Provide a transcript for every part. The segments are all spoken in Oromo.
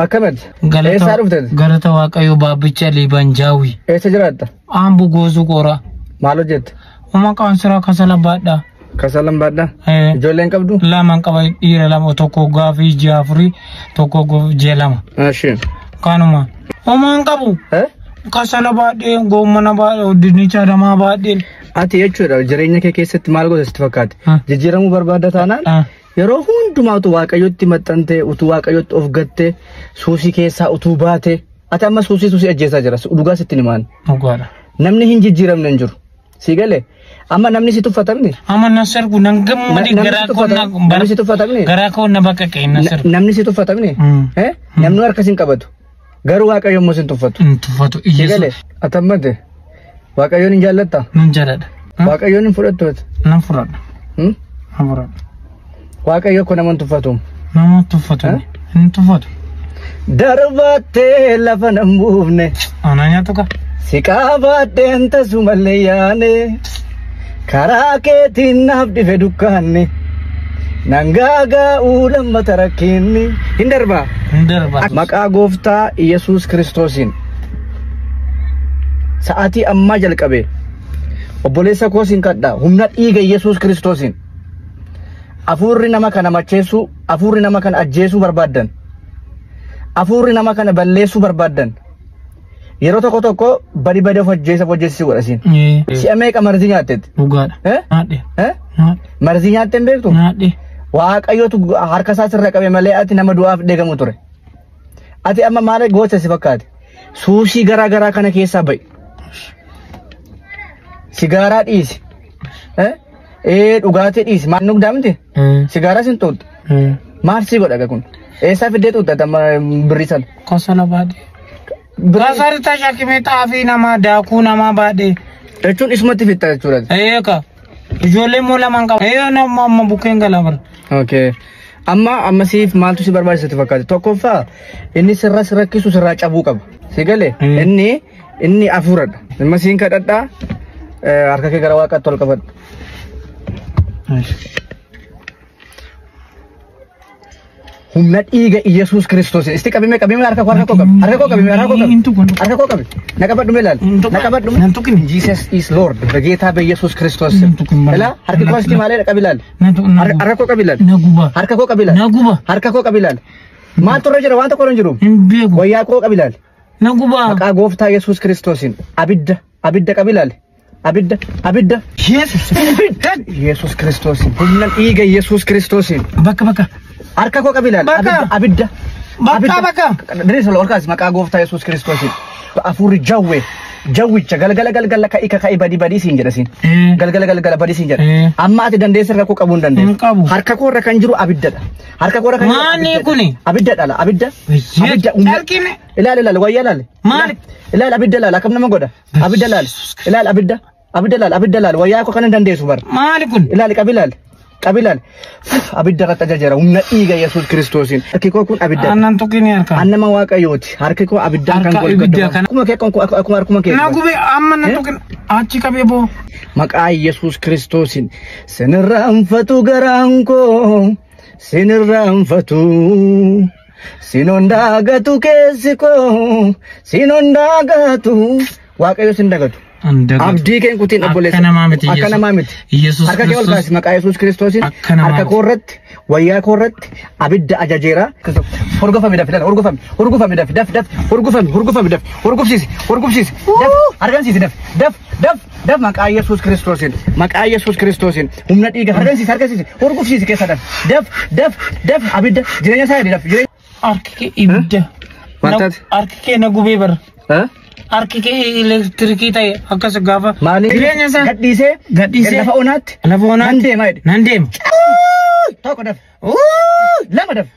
Akkamati? Eessaa dhufte? Galata Waaqayyoo Baabbicha Liibanjaawi. Eessa jiraatta? Ambu goosuu qoora. Maal hojjetta? Uma qaansiraa kasala baadhaa. Kasalan baadhaa? Ijoolleen qabdu? Lama qaba, dhiira lama, tokko gaafii ji'a 4, tokko ji'a 2. Ashii. Kanuma. Homaan qabu. Kasala baadhee, goommana baadhee, dinnicha damaa baadhee. Ati jechuudha jireenya kee keessatti maal goota sitti fakkaate? Jijjiiramuu barbaadda taanaan yeroo hundumaa utuu Waaqayyotti maxxantee, utuu Waaqayyotti of gattee, suusii keessaa utuu baatee. Ati amma suusii ajjeesaa jira. Dhugaa sitti himaan. Dhugaadha. Namni hin jijjiiramne hin jiru. Si galee? Amma namni si tuffatamni? Amma na sargu nan gammade garaa koo na namni si tuffatamni? Garaa koo na bakka qe'ee na sargu. Namni si tuffatamni? Namni harka sin qabatu. Garuu Waaqayyo immoo sin tuffatu. Hin tuffatu. Si galee? Ati ammate Waaqayyoon hin jaallattaa? Nan jaalladha. Waaqayyoon hin fudhattu ati? Nan fudhadha. Nan fudhadha. Waaqayyo kun nama hin tuffatu. Nama tuffatu. Hin tuffatu. Darbaattee lafa nan buufne. Anaa nyaatu ka. Si qabaadheen tasumallee yaane. Karaa keetiin naaf dhife dukkaanne. Nangaagaa lammata rakkinni. Hin darbaa. Hin darbaa. Maqaa gooftaa Yesuus Kiristoosiin. Sa'aatii ammaa jalqabe. Obboleessa koo siin kadhaa humna dhiiga Yesuus Kiristoosiin. Afuurri nama kana macheessuu, afuurri nama kana ajjeesuu barbaaddan. Afuurri nama kana balleessuu barbaaddan. Yeroo tokko tokko badi badi of ajjeesa hojjeessisuu godhasiin. Si'a meeqa marzii nyaatteetti? Dhugaadha. Nyaadhe. Marzii nyaattee hin beektu? Nyaadhe. Waaqayyootu harka isaa sirra qabe malee ati nama du'aaf deegamu ture. Ati amma maal goota si fakkaate? Suusii garaa garaa kana keessaa ba'i. Sigaaraa dhiisi. Dhugaatii dhiisi. Maal dhugdaa miti? Sigaaraa sin xuuxxa. Maal si godha kun? Eessaa fiddee xuuxxa amma birrii sana? Kasala baadhee. Kasarri tashakimee xaafii namaa daakuu namaa baadhee. Jechuun isumatti fitta jechuudha. Eeka. Ijoollee immoo lamaan qaba. Nama amma bukkeen galaa bara. Okay. Amma amma siif maaltu si barbaachisa sitti fakkaate? Tokkoffaa inni sirra si rakkisu sirraa cabuu qaba. Si galee? Inni afuuradha. Amma siin kadhadhaa harka kee gara waaqaatti ol qabadhu. Humna dhiiga Yesuus Kiristoos. Isti qabime qabime harka koo harka koo qabi. Harka koo qabi harka koo qabi. Harka koo qabi. Na qabadhu mee ilaali. Na qabadhu. Jesus is Lord. በጌታ በኢየሱስ ክርስቶስ ስም። እላ harki koo isti malee qabi ilaali. Harka koo qabi ilaali. Harka koo qabi ilaali. Harka koo qabi ilaali. Maaltu irra jira? Waan tokko irra hin jiru. Wayyaa koo qabi ilaali. Maqaa gooftaa Yesuus Kiristoosiin abidda abidda qabi ilaali. Abidda abidda. Yesuus Kiristoosiin humna dhiiga Yesuus Kiristoosiin. Bakka bakka. Harka koo qabi ilaali. Abidda. Bakka bakka. Diriirsa ol kaasi maqaa gooftaa Yesuus Kiristoosiin. Afuurri jawwee jawwicha galgala galgala ka'i ka'i badii badii siin jedha siin. Galgala galgala badii siin jedha. Amma ati dandeessa harka koo qabuu hin dandeessu. Harka koo irra kan jiru abiddadha. Harka koo irra kan jiru. Maali kuni? Abiddadha la abidda. Abidda. Ilaali ilaali wayyaa ilaali. Maali? Ilaali abidda ilaali akkam nama godha. Abidda ilaali. Ilaali abidda. Abidda ilaali abidda ilaali wayyaa koo kan hin dandeessu bara. Maali kun? Ilaali qabi ilaali. Qabi ilaali. Abidda irratti ajajeera humna dhiiga Yesuus Kiristoosiin. Harki koo kun abidda. Annan tuqini harka. Annama Waaqayyooti. Harki koo abiddaan kan golgaddu. Akkuma kee akkuma harkuma kee. Na gube amma nan tuqin achi qabee boo. Maqaa Yesuus Kiristoosiin. Sinirraanfatu garaan koo sinirraanfatu. Sinon daagatu keessi koo sinon daagatu. Waaqayyo sin dagatu. Abdii keen kutiin obboleessa. Akka namaa miti. Harka kee ol kaasi maqaa Yesuus Kiristoosiin. Harka koo irratti wayyaa koo irratti abidda ajajeera. Hurgufami dafi dafi hurgufami hurgufami dafi dafi dafi hurgufami hurgufami dafi hurgufsiisi hurgufsiisi dafi hargansiisi dafi dafi dafi dafi maqaa Yesuus Kiristoosiin maqaa Yesuus Kiristoosiin humna dhiiga hargansiisi hargansiisi hurgufsiisi keessa dafi dafi dafi dafi abidda jireenya isaa dafi jireenya. Harki kee ibidda. Harki kee na gubee bara. Harki kee elektirikii ta'e akkas gaafa. Maali? Jireenya isaa. Gadhiisee. Gadhiisee. Lafa onaatti. Lafa onaatti. Nan deema jedhe. Nan deema. Tokko dafi. Lama dafi.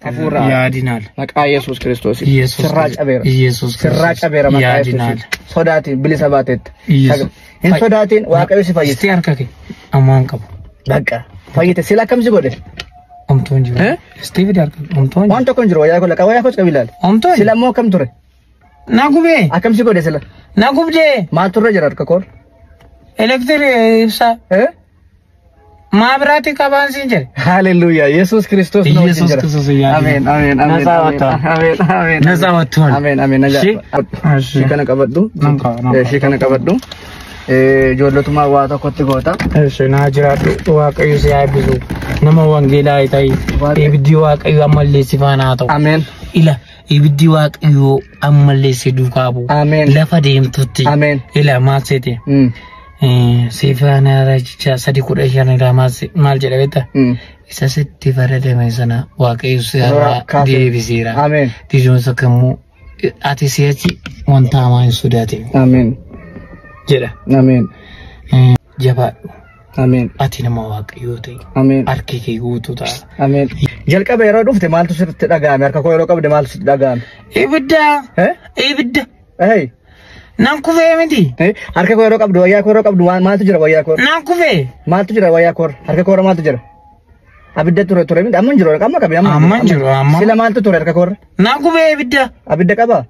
Hafuura. Yaadinaal. Maqaa Yesuus Kiristoosiin. Sirraa cabeera. Yesuus Sirraa cabeera maqaa Yesuusiin. Sodaatiin bilisa baateetta. Hin sodaatiin Waaqayyo si fayyisa. Isti harka kee ammaan qabu. Bakka fayyite sila akkam si godhe? Omtuu hin jiru. Isti fide harka omtuu hin jiru. Waan tokko hin jiru wayyaa koo laqa wayyaa koos qabi ilaali. Omtuu hin jiru. Sila immoo akkam ture? Na gubee. Akkam si godhe sila? Na gubdee. Maaltu irra jira harka koo? Elektiriik ibsaa. Maa biraatti qabaan siin jedhe. Hallelujah. Yesus Kristos ነው ኢየሱስ ክርስቶስ እያለ አሜን አሜን አሜን ነፃ ወጥቷል። አሜን አሜን ነፃ ወጥቷል። አሜን አሜን። እሺ እሺ። Ishii kana qabadhu. Nan qaba, nan qaba. Ishii kana qabadhu. Ijoollotumaa waa tokkotti goota. Eshi naa jiraadhu Waaqayyo si haa eebbisu. Nama wangeelaa ta'i. Ibiddi Waaqayyo ammallee si faana haa ta'u. Ameen. Ila ibiddi Waaqayyo ammallee si duukaa bu'u. Ameen. Lafa deemtutti. Ameen. Ila maal seete? Seefaana raajichaa 3:15 irraa maal jedha beektaa? Isa sitti faradame sana Waaqayyo si irraa deebiseera. Ameen. Diijuun tokko immoo ati si'achi wanta hamaa hin sodaatin Ameen. jedha. Ameen. Jabaadhu. Ameen. Ati nama Waaqayyoo ta'i. Ameen. Harki kee guutuu ta'a. Ameen. Jalqaba yeroo dhufte maaltu sitti dhaga'ame? Harka koo yeroo qabde maaltu sitti dhaga'ame? Ibidda! Ibidda! Hey. Nan kufee miti. Harka koo yeroo qabdu wayyaa koo yeroo qabdu maaltu jira wayyaa koo? Nan kufee. Maaltu jira wayyaa koo? Harka koo irra maaltu jira? Abidda ture ture miti amma hin jiru amma qabi amma. Amma hin jiru, amma. Sila maaltu ture harka koo irra? Nan kufee ibidda. Abidda qabaa?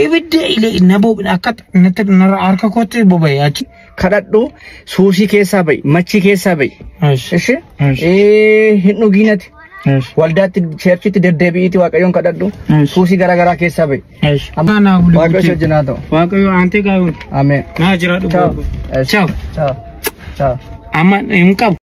Ibidda ilee na boba'e akka natti harka kootti boba'e achi. Kadhadhu suusii keessaa ba'i machii keessaa ba'i. Eshi. Ishi. Hin dhugiinati. Waldaatti cheerchitti deddeebi'iiti Waaqayyoon kadhadhu. Suusii garaa garaa keessaa ba'i. Eshi. Waaqayyo si wajjin haa ta'u. Waaqayyo aantee gaa'uun. Ameen. Naa jiraadhu. Ciao. Ciao. Ciao. Ciao. Amma hin qabu.